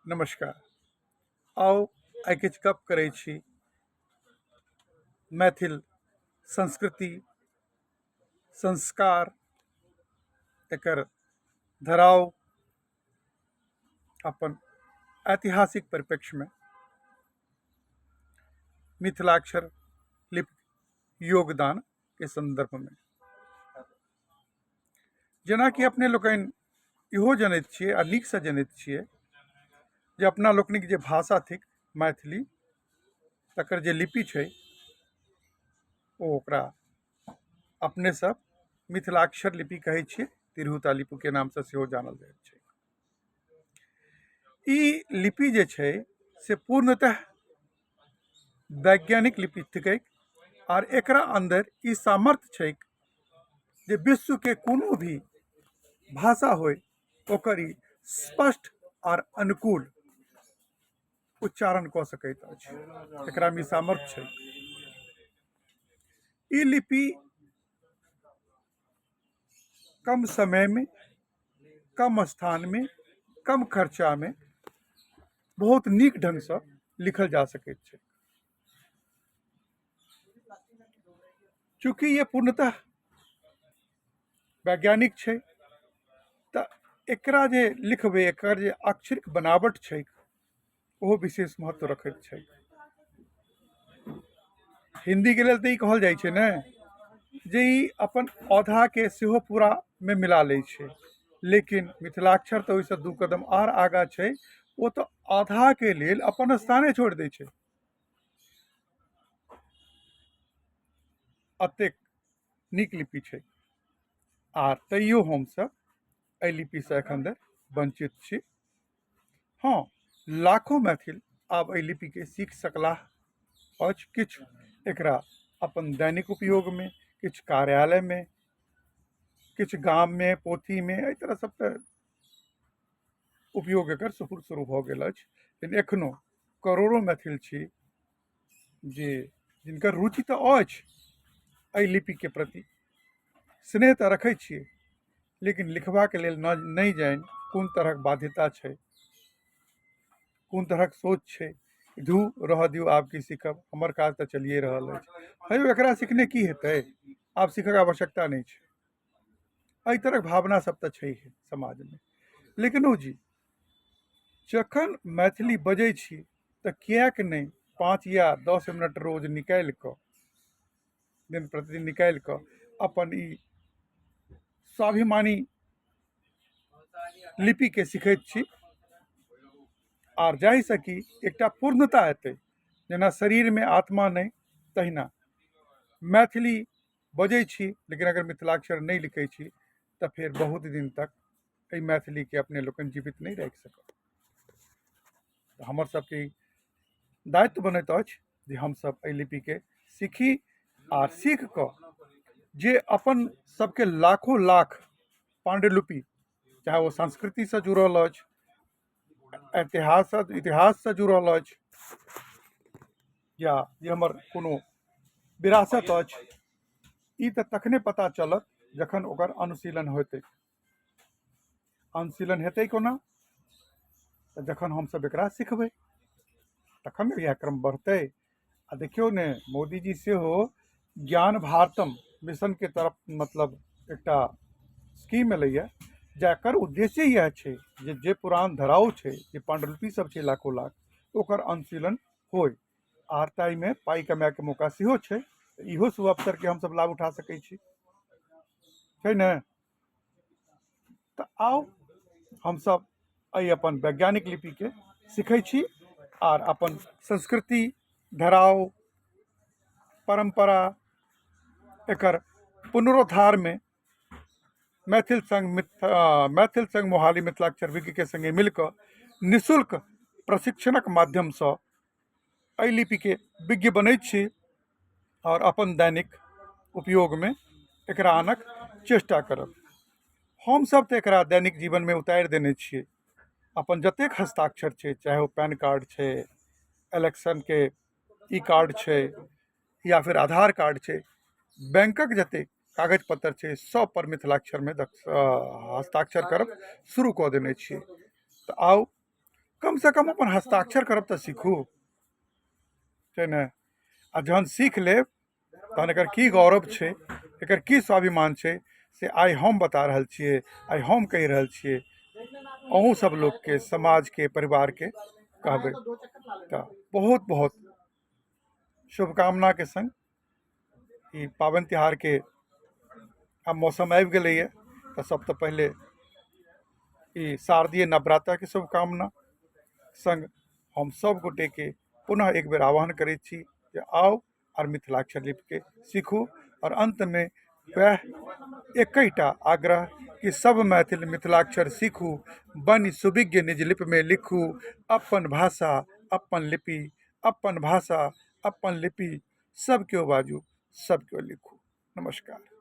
नमस्कार। आउ आइ किछु गप करै छी मैथिल संस्कृति, संस्कार, एकर धराव अपन ऐतिहासिक परिप्रेक्ष्यमे मिथिलाक्षर लिपि योगदानके सन्दर्भमे। जेनाकि अपने लोकनि इहो जनैत छियै आ नीकसँ जनैत छियै जे अपना लोकनिक जे भाषा थिक मैथिली, तकर जे लिपि छै ओ ओकरा अपने सब मिथिलाक्षर लिपि कहै छियै। तिरहुता लिपिके नामसँ सेहो जानल जाइत छै। ई लिपि जे छै से पूर्णतः वैज्ञानिक लिपि थिकै आर एकरा अन्दर ई सामर्थ्य छैक जे विश्वके कोनो भी भाषा होइ, ओकर ई स्पष्ट आर अनुकूल उच्चारण कऽ सकैत अछि। एकरामे ई सामर्थ्य छै। ई लिपि कम समयमे, कम स्थानमे, कम खर्चामे बहुत नीक ढङ्गसँ लिखल जा सकैत छै। चूँकि ये पूर्णतः वैज्ञानिक छै, तऽ एकरा जे लिखबै, एकर जे आक्षरिक बनावट छै, ओहो विशेष महत्व रखैत छै। हिन्दीके लेल तऽ ई कहल जाइ छै ने जे ई अपन औधाके सेहो पूरामे मिला लै छै, लेकिन मिथिलाक्षर तऽ ओहिसँ दू कदम आर आगाँ छै। ओ तऽ आधाके लेल अपन स्थाने छोड़ि दै छै। एतेक नीक लिपि छै आर तैयो हमसभ एहि लिपिसँ एखन धरि वञ्चित छी। हँ, लाखो मैथिल आब एहि लिपिके सीख सकलाह अछि। किछु एकरा अपन दैनिक उपयोगमे, किछु कार्यालयमे, किछु गाममे, पोथीमे, एहि तरह सब तऽ उपयोग एकर शुरू भऽ गेल अछि। लेकिन एखनो करोड़ो मैथिल छी जे जिनकर रुचि तऽ अछि एहि लिपिके प्रति, स्नेह तऽ रखै छियै, लेकिन लिखबाक लेल नहि जानि कोन तरहक बाध्यता छै, कोन तरहक सोच छै। धू, रहऽ दियौ, आब की सीखब, हमर काज तऽ चलिए रहल अछि। हे यौ, एकरा सिखने की हेतै? आब सीखयके आवश्यकता नहि छै। एहि तरहक भावना सब तऽ छैहे समाजमे। लेकिन ओ जी जखन मैथिली बजै छी तऽ किएक नहि 5 या 10 मिनट रोज निकालि कऽ, दिन प्रतिदिन निकालि कऽ अपन ई स्वाभिमानी लिपिके सिखैत छी, आर जाहिसँ कि एकटा पूर्णता एतै। जेना शरीरमे आत्मा नहि, तहिना मैथिली बजै छी लेकिन अगर मिथिलाक्षर नहि लिखै छी तऽ फेर बहुत दिन तक एहि मैथिलीके अपने लोकनि जीवित नहि राखि सकब। तऽ हमर सबके ई दायित्व बनैत अछि जे हमसब एहि लिपिके सीखी आर सीख कऽ जे अपन सबके लाखो लाख पाण्डुलिपि, चाहे ओ संस्कृतिसँ जुड़ल अछि, इतिहाससँ इतिहाससँ जुड़ल अछि या जे हमर कोनो विरासत अछि, ई तऽ तखने पता चलत जखन ओकर अनुशीलन होतै। अनुशीलन हेतै कोना? तऽ जखन हमसभ एकरा सिखबै तखन ने इएह क्रम बढ़तै। आ देखियौ ने, मोदीजी सेहो ज्ञान भारतम मिशनके तरफ मतलब एकटा स्कीम एलैए, जकर उद्देश्य इएह छै जे जे पुरान धराउ छै, जे पाण्डुलिपि सब छै लाखो लाख, ओकर अनुशीलन होइ आर ताहिमे पाइ कमाइके मौका सेहो छै। इहो शुभ अवसरके हमसभ लाभ उठा सकै छी, छै ने? तऽ आउ हमसभ एहि अपन वैज्ञानिक लिपिके सीखै छी आर अपन संस्कृति, धराव, परम्परा, एकर पुनरुद्धारमे मैथिल संघ, मैथिल संघ मोहाली मिथिलाक्षर विज्ञके सङ्गे मिलि कऽ निःशुल्क प्रशिक्षणक माध्यमसँ एहि लिपिके विज्ञ बनै छी आओर अपन दैनिक उपयोगमे एकरा आनक चेष्टा करब। हमसभ तऽ एकरा दैनिक जीवनमे उतारि देने छियै। अपन जतेक हस्ताक्षर छै, चाहे ओ पैन कार्ड छै, इलेक्शनके ई कार्ड छै या फेर आधार कार्ड छै, बैंकक जतेक कागज पत्तर छै, सभ पर मिथिलाक्षरमे हस्ताक्षर करब शुरू कऽ देने छियै। तऽ आउ, कमसँ कम अपन हस्ताक्षर करब तऽ सीखू, छै ने? आ जहन सीख लेब तहन एकर की गौरव छै, एकर की स्वाभिमान छै, से आइ हम बता रहल छियै, आइ हम कहि रहल छियै। अहूँ सब लोकके, समाजके, परिवारके कहबै। तऽ बहुत बहुत शुभकामनाके सङ्ग ई पाबनि तिहारके आब मौसम आबि गेलैए, तऽ सबसँ पहिले ई शारदीय नवरात्राके शुभकामना सङ्ग हम सब गोटेके पुनः एक बेर आह्वान करै छी जे आउ आओर मिथिलाक्षर लिपिके सीखू। आओर अन्तमे वएह एकैटा आग्रह कि सब मैथिल मिथिलाक्षर सीखू, बनि सुविज्ञ निज लिपिमे लिखू, अपन भाषा अपन लिपि, अपन भाषा अपन लिपि, सब केओ बाजू, सब केओ लिखू। नमस्कार।